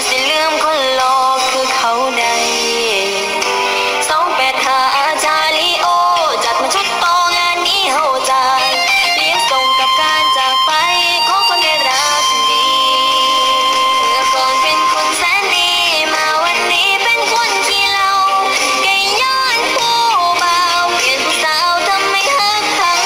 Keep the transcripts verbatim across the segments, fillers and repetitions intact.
สิลืมคนหลอกคือเขาได้ สองแปดห้า อาจารย์ลีโอ จัดมาชุดโตงานนี้เฮาจะเลี้ยงส่งกับการจากไปของคนได้รักดี เมื่อก่อนเป็นคนแสนดี มาวันนี้เป็นคนขี้เหล้า แค่ย้อนผู้บ่าวเปลี่ยนผู้สาวทำให้ฮักพัง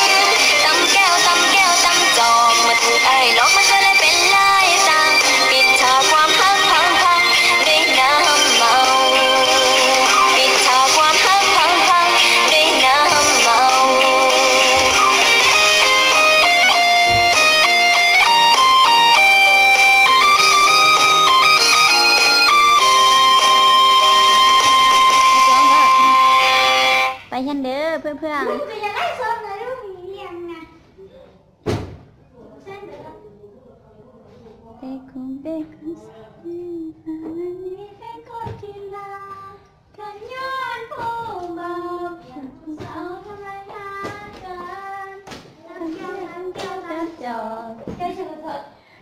ตำแก้ว ตำแก้ว ตำจอก มาถูกไอ้หลอก มันก็เลยเป็นลายตาง ปิดฉากความฮักพังพัง ได้น้ำเมา ปิดฉากความฮักพังพัง ได้น้ำเมา ไปกันเด้อเพื่อนๆ มันก็ยังไล่สดนะลูกมีเรียงนะ เบคอนเบคอน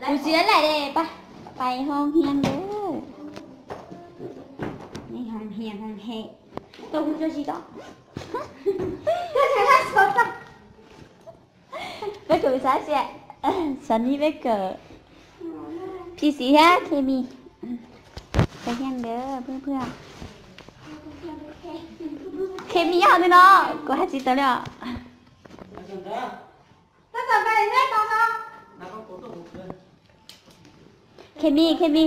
กูเสียแหละเด้ปะ ไปห้องเฮียนเด้อ นี่ห้องเฮียนห้องเฮตัวกูจะชีดอก ก็จะไปใช้เสีย สันนี่เบเกอร์ พีซีฮะ เคมี ไปเฮียนเด้อเพื่อนๆ เคมียาวด้วยเนาะ กูหาจิตตัวเลยอ่ะ เคมี เคมี